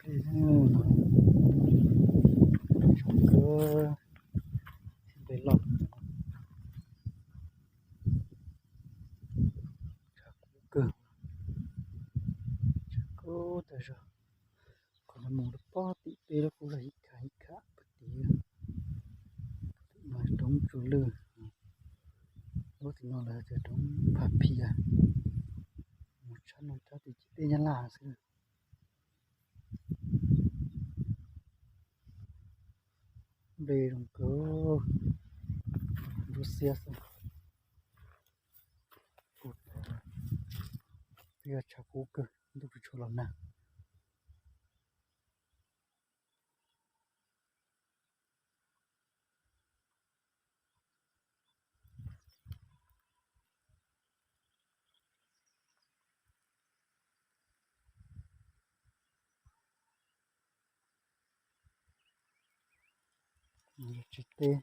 Zoo kawg, npe loj kawg, kub tas zog. Qhov no mus rau pob tim peb lub kuj zog ib kham ib kham puag tid. Tim no roob tsuas lwj, lub tim no lawv tias roob Pha Phia, mus tshab no tshab tim ciam teb Nyab Laj xwb. Npe zoo kawg, ntsuab xiab xwb. Twb yog tshav kub kawg, ntuj tsis tshua los nag. Tsis teb,